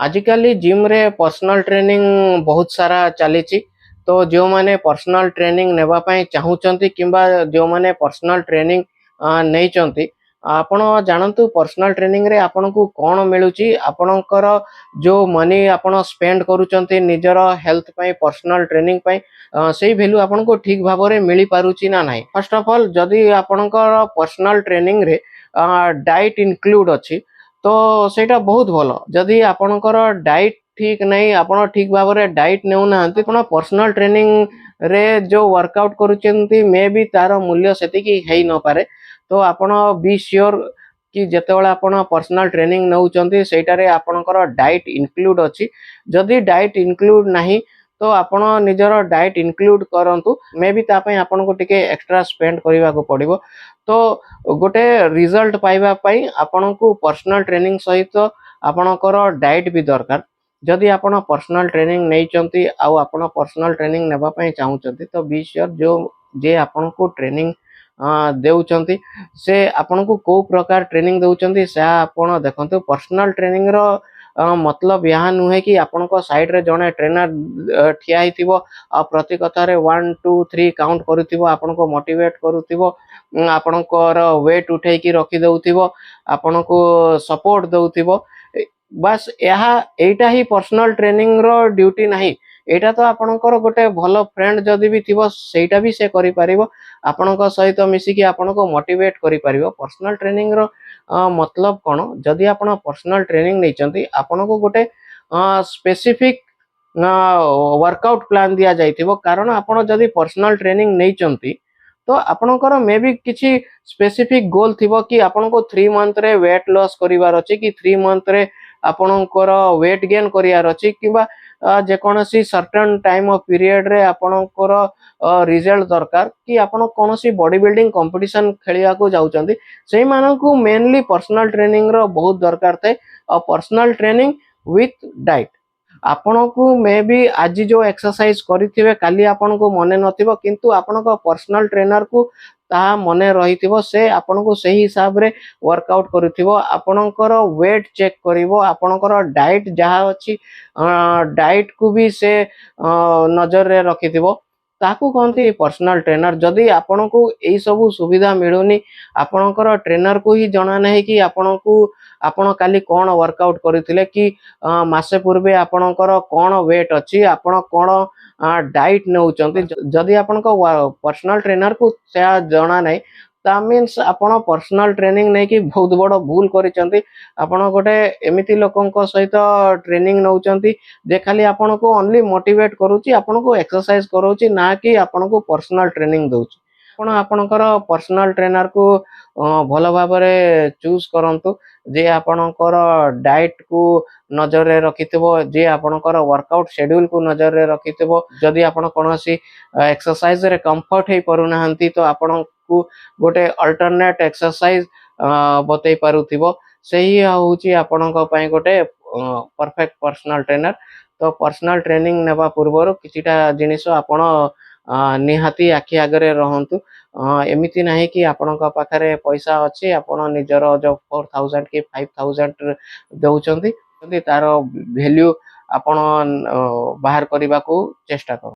ଆଜିକାଲି ଜିମ୍ରେ personal training ବହୁତ ସାରା ଚାଲିଛି। ତ ଯେଉଁମାନେ ପର୍ସନାଲ ଟ୍ରେନିଂ ନେବା ପାଇଁ ଚାହୁଁଛନ୍ତି କିମ୍ବା ଯେଉଁମାନେ ପର୍ସନାଲ ଟ୍ରେନିଂ ନେଇଛନ୍ତି, ଆପଣ ଜାଣନ୍ତୁ ପର୍ସନାଲ ଟ୍ରେନିଂରେ ଆପଣଙ୍କୁ କ'ଣ ମିଳୁଛି। ଆପଣଙ୍କର ଯେଉଁ ମନି ଆପଣ ସ୍ପେଣ୍ଡ କରୁଛନ୍ତି ନିଜର ହେଲ୍ଥ ପାଇଁ, ପର୍ସନାଲ ଟ୍ରେନିଂ ପାଇଁ, ସେଇ ଭ୍ୟାଲୁ ଆପଣଙ୍କୁ ଠିକ ଭାବରେ ମିଳିପାରୁଛି ନା ନାହିଁ। ଫାର୍ଷ୍ଟ ଅଫ୍ ଅଲ୍, ଯଦି ଆପଣଙ୍କର ପର୍ସନାଲ ଟ୍ରେନିଂରେ ଡାଇଟ୍ ଇନକ୍ଲୁଡ ଅଛି, ତ ସେଇଟା ବହୁତ ଭଲ। ଯଦି ଆପଣଙ୍କର ଡାଇଟ୍ ଠିକ ନାହିଁ, ଆପଣ ଠିକ ଭାବରେ ଡାଇଟ୍ ନେଉନାହାନ୍ତି, ଆପଣ ପର୍ସନାଲ ଟ୍ରେନିଂ ରେ ଯୋଉ ୱାର୍କଆଉଟ କରୁଛନ୍ତି, ମେ ବି ତାର ମୂଲ୍ୟ ସେତିକି ହେଇ ନପାରେ। ତ ଆପଣ ବି ସିଓର କି ଯେତେବେଳେ ଆପଣ ପର୍ସନାଲ ଟ୍ରେନିଂ ନେଉଛନ୍ତି, ସେଇଟାରେ ଆପଣଙ୍କର ଡାଇଟ୍ ଇନକ୍ଲୁଡ ଅଛି। ଯଦି ଡାଇଟ୍ ଇନକ୍ଲୁଡ ନାହିଁ, ତ ଆପଣ ନିଜର ଡାଇଟ୍ ଇନକ୍ଲୁଡ କରନ୍ତୁ। ମେ ବି ତା ପାଇଁ ଆପଣଙ୍କୁ ଟିକେ ଏକ୍ସଟ୍ରା ସ୍ପେଣ୍ଡ କରିବାକୁ ପଡ଼ିବ। ତ ଗୋଟେ ରିଜଲ୍ଟ ପାଇବା ପାଇଁ ଆପଣଙ୍କୁ ପର୍ସନାଲ ଟ୍ରେନିଂ ସହିତ ଆପଣଙ୍କର ଡାଇଟ୍ ବି ଦରକାର। ଯଦି ଆପଣ ପର୍ସନାଲ ଟ୍ରେନିଂ ନେଇଛନ୍ତି ଆଉ ଆପଣ ପର୍ସନାଲ ଟ୍ରେନିଂ ନେବା ପାଇଁ ଚାହୁଁଛନ୍ତି, ତ ବି ସିଓର ଯୋଉ ଯେ ଆପଣଙ୍କୁ ଟ୍ରେନିଂ ଦେଉଛନ୍ତି, ସେ ଆପଣଙ୍କୁ କୋଉ ପ୍ରକାର ଟ୍ରେନିଂ ଦେଉଛନ୍ତି, ସେହା ଆପଣ ଦେଖନ୍ତୁ। ପର୍ସନାଲ ଟ୍ରେନିଂର ମତଲବ ଏହା ନୁହେଁ କି ଆପଣଙ୍କ ସାଇଡରେ ଜଣେ ଟ୍ରେନର ଠିଆ ହେଇଥିବ ଆଉ ପ୍ରତି କଥାରେ 1, 2, 3 କାଉଣ୍ଟ କରୁଥିବ, ଆପଣଙ୍କୁ ମୋଟିଭେଟ କରୁଥିବ, ଆପଣଙ୍କର ୱେଟ୍ ଉଠେଇକି ରଖିଦଉଥିବ, ଆପଣଙ୍କୁ ସପୋର୍ଟ ଦଉଥିବ। ବାସ୍, ଏହା ଏଇଟା ହିଁ ପର୍ସନାଲ ଟ୍ରେନିଂର ଡ୍ୟୁଟି ନାହିଁ। ଏଇଟା ତ ଆପଣଙ୍କର ଗୋଟେ ଭଲ ଫ୍ରେଣ୍ଡ ଯଦି ବି ଥିବ, ସେଇଟା ବି ସେ କରିପାରିବ, ଆପଣଙ୍କ ସହିତ ମିଶିକି ଆପଣଙ୍କୁ ମୋଟିଭେଟ କରିପାରିବ। ପର୍ସନାଲ ଟ୍ରେନିଂର ମତଲବ କ'ଣ? ଯଦି ଆପଣ ପର୍ସନାଲ ଟ୍ରେନିଂ ନେଇଛନ୍ତି, ଆପଣଙ୍କୁ ଗୋଟେ ସ୍ପେସିଫିକ ୱାର୍କଆଉଟ ପ୍ଲାନ୍ ଦିଆଯାଇଥିବ। କାରଣ ଆପଣ ଯଦି ପର୍ସନାଲ ଟ୍ରେନିଂ ନେଇଛନ୍ତି, ତ ଆପଣଙ୍କର ମେ ବି କିଛି ସ୍ପେସିଫିକ ଗୋଲ ଥିବ କି ଆପଣଙ୍କୁ 3 ମନ୍ଥରେ ୱେଟ୍ ଲସ୍ କରିବାର ଅଛି କି 3 ମନ୍ଥରେ ଆପଣଙ୍କର ୱେଟ୍ ଗେନ୍ କରିବାର ଅଛି କିମ୍ବା ଯେକୌଣସି ସର୍ଟନ ଟାଇମ୍ ଅଫ ପିରିୟଡରେ ଆପଣଙ୍କର ରିଜଲ୍ଟ ଦରକାର କି ଆପଣ କୌଣସି ବଡି ବିଲ୍ଡିଂ କମ୍ପିଟିସନ ଖେଳିବାକୁ ଯାଉଛନ୍ତି। ସେଇମାନଙ୍କୁ ମେନଲି ପର୍ସନାଲ ଟ୍ରେନିଂର ବହୁତ ଦରକାର ଥାଏ। ଆଉ ପର୍ସନାଲ ଟ୍ରେନିଂ ୱିଥ୍ ଡାଇଟ୍। ଆପଣଙ୍କୁ ମେ ବି ଆଜି ଯୋଉ ଏକ୍ସରସାଇଜ କରିଥିବେ, କାଲି ଆପଣଙ୍କୁ ମନେ ନଥିବ, କିନ୍ତୁ ଆପଣଙ୍କ ପର୍ସନାଲ ଟ୍ରେନରକୁ ତାହା ମନେ ରହିଥିବ। ସେ ଆପଣଙ୍କୁ ସେହି ହିସାବରେ ୱାର୍କଆଉଟ କରୁଥିବ, ଆପଣଙ୍କର ୱେଟ୍ ଚେକ୍ କରିବ, ଆପଣଙ୍କର ଡାଇଟ୍ ଯାହା ଅଛି, ଡାଇଟ୍କୁ ବି ସେ ନଜରରେ ରଖିଥିବ। ତାକୁ କହନ୍ତି ପର୍ସନାଲ ଟ୍ରେନର। ଯଦି ଆପଣଙ୍କୁ ଏଇ ସବୁ ସୁବିଧା ମିଳୁନି, ଆପଣଙ୍କର ଟ୍ରେନରକୁ ହିଁ ଜଣା ନାହିଁ କି ଆପଣଙ୍କୁ ଆପଣ କାଲି କ'ଣ ୱାର୍କଆଉଟ କରିଥିଲେ କି ମାସେ ପୂର୍ବେ ଆପଣଙ୍କର କ'ଣ ୱେଟ୍ ଅଛି, ଆପଣ କ'ଣ ଡାଇଟ୍ ନେଉଛନ୍ତି, ଯଦି ଆପଣଙ୍କ ପର୍ସନାଲ ଟ୍ରେନରକୁ ସେହା ଜଣା ନାହିଁ, ତା ମିନ୍ସ ଆପଣ ପର୍ସନାଲ ଟ୍ରେନିଂ ନେଇକି ବହୁତ ବଡ଼ ଭୁଲ କରିଛନ୍ତି। ଆପଣ ଗୋଟେ ଏମିତି ଲୋକଙ୍କ ସହିତ ଟ୍ରେନିଂ ନେଉଛନ୍ତି ଯେ ଖାଲି ଆପଣଙ୍କୁ ଅନଲି ମୋଟିଭେଟ କରୁଛି, ଆପଣଙ୍କୁ ଏକ୍ସରସାଇଜ କରାଉଛି, ନା କି ଆପଣଙ୍କୁ ପର୍ସନାଲ ଟ୍ରେନିଂ ଦଉଛି। ଆପଣ ଆପଣଙ୍କର ପର୍ସନାଲ ଟ୍ରେନରକୁ ଭଲ ଭାବରେ ଚୁଜ୍ କରନ୍ତୁ, ଯେ ଆପଣଙ୍କର ଡାଇଟ୍କୁ ନଜରରେ ରଖିଥିବ, ଯିଏ ଆପଣଙ୍କର ୱାର୍କଆଉଟ ସେଡ୍ୟୁଲକୁ ନଜରରେ ରଖିଥିବ। ଯଦି ଆପଣ କୌଣସି ଏକ୍ସରସାଇଜରେ କମ୍ଫର୍ଟ ହେଇପାରୁନାହାନ୍ତି, ତ ଆପଣଙ୍କୁ ଗୋଟେ ଅଲ୍ଟରନେଟ ଏକ୍ସରସାଇଜ ବତେଇ ପାରୁଥିବ, ସେହି ହେଉଛି ଆପଣଙ୍କ ପାଇଁ ଗୋଟେ ପରଫେକ୍ଟ ପର୍ସନାଲ ଟ୍ରେନର। ତ ପର୍ସନାଲ ଟ୍ରେନିଂ ନେବା ପୂର୍ବରୁ କିଛିଟା ଜିନିଷ ଆପଣ ନିହାତି ଆଖି ଆଗରେ ରହନ୍ତୁ। ଏମିତି ନାହିଁ କି ଆପଣଙ୍କ ପାଖରେ ପଇସା ଅଛି, ଆପଣ ନିଜର ଯୋଉ 4000 କି 5000 ଦେଉଛନ୍ତି, ତାର ଭ୍ୟାଲ୍ୟୁ ଆପଣ ବାହାର କରିବାକୁ ଚେଷ୍ଟା କରନ୍ତୁ।